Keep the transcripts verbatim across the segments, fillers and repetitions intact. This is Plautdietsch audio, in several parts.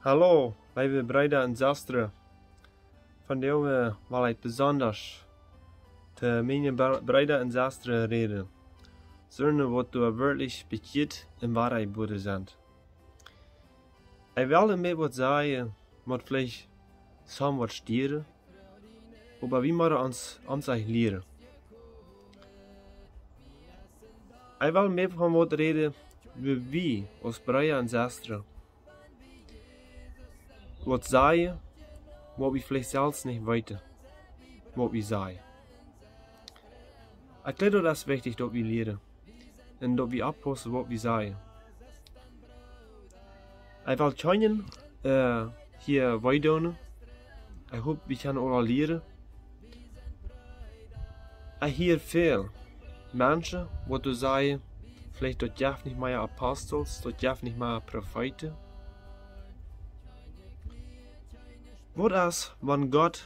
Hallo, leewe Breeda un Sestren. Vondoag well ekj besondasch to miene Bre-, Breeda un Sestren räden. Soone, waut doa werkjlich bekjieet un Woarheit woaren sent. Ekj well met waut sajen, waut veleicht soone waut stieren, oba wie motten ons, ons leicht lieren. Ekj well met von waut räden, woo wie aus Breeda un Sestren waut sajen, waut wie veleicht selfst nich weeten, waut wie sajen. Ekj jleew, daut es wichtich, daut wie lieren un daut wie oppaussen, waut wie sajen. Ekj well kjeenen, äh, hia wee doonen. Ekj hop, wie kjennen aula lieren. Ekj hia väl Menschen, waut doa sajen, veleicht daut jeft nich mea Apostels, daut jeft nich mea Profeeten. Waut es, wan Gott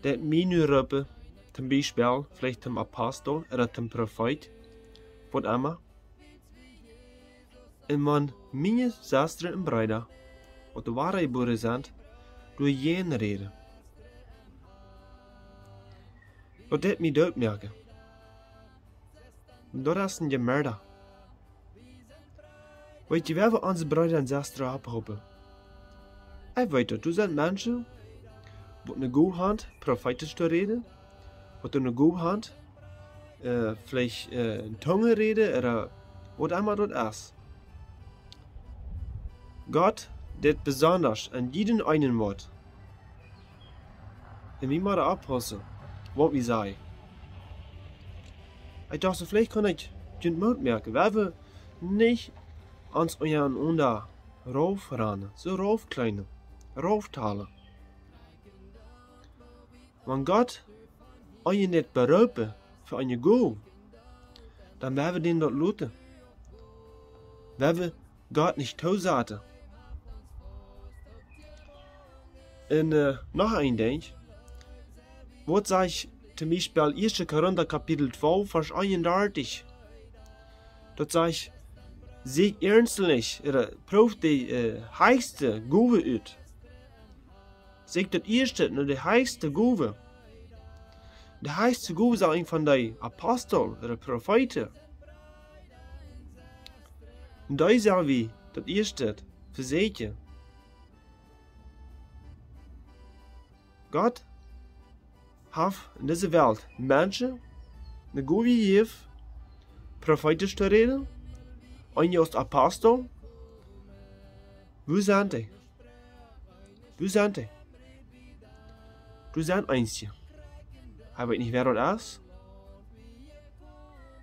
deit mie nu roopen, toom Biespel, veleicht toom Apostel ooda toom Profeet, waut emma. Un wan miene Sestren un Breeda, waut doa Woarheit woaren sent, doajäajen räden. Daut deit mie doot moaken. Daut es een Jemerda. Weet jie, wie haben onse Breeda un Sestren oppjehoopen. Ekj weet daut, doa sent Menschen, waut eene Gow haben, profeetisch to räden, waut eene Gow haben, äh, veleicht, äh, en Tungen räden, ooda waut emma daut es. Gott deit besondasch aun jieda eenen waut. Un wie motten oppaussen, waut wie sajen. Ekj docht, soo veleicht kaun ekj junt Moot moaken. Wie haben nich ons unjarenaunda raufranen, soo raufkjleenen, rauftalen. Wan Gott ons nich beroopt fa eene Gow, dan woa wie dän daut loten. Woa wie Gott nich toosaten. Un, äh, noch een Dinkj. Waut sajcht toom Biespel ieeschte Korinta Kapitel twee, Varsch eenundartich? Daut sajcht, seekjt iernstlich, ooda proowt de, äh, hechste Gow ut. Seekjt daut ieeschte no de hechste Gow. De hechste Gow sent eent von de Apostel ooda Profeeten. Un dee sell wie daut ieeschte vesäkjen. Gott haft en dise Welt Menschen eene Gow jejäft, profeetisch to räden, eenje aus Apostel. Wua sent dee? Wua sent dee? Doa sent eenje. Ekj weet nich, wäa daut es.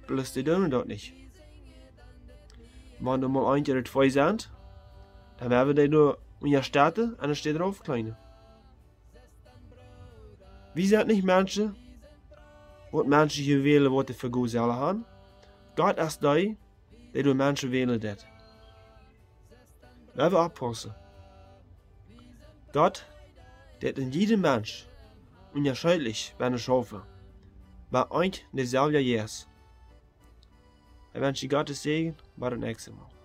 Bloos dee doonen daut nich. Wan doa mol eent ooda twee sent, dan woa wie dee doa unjastetten un dan steit doa opp kjleene. Wie sent nich Menschen, waut Menschen hia wälen, waut dee fa Gow sellen haben. Gott es dee, dee doa Menschen wälen deit. Lot wie oppaussen. Gott deit en jieda Mensch unjascheedlich beschaufen, oba eent un deeselwja Jeist. Ekj wensch die Gottes Säajen, bat daut näakjste Mol.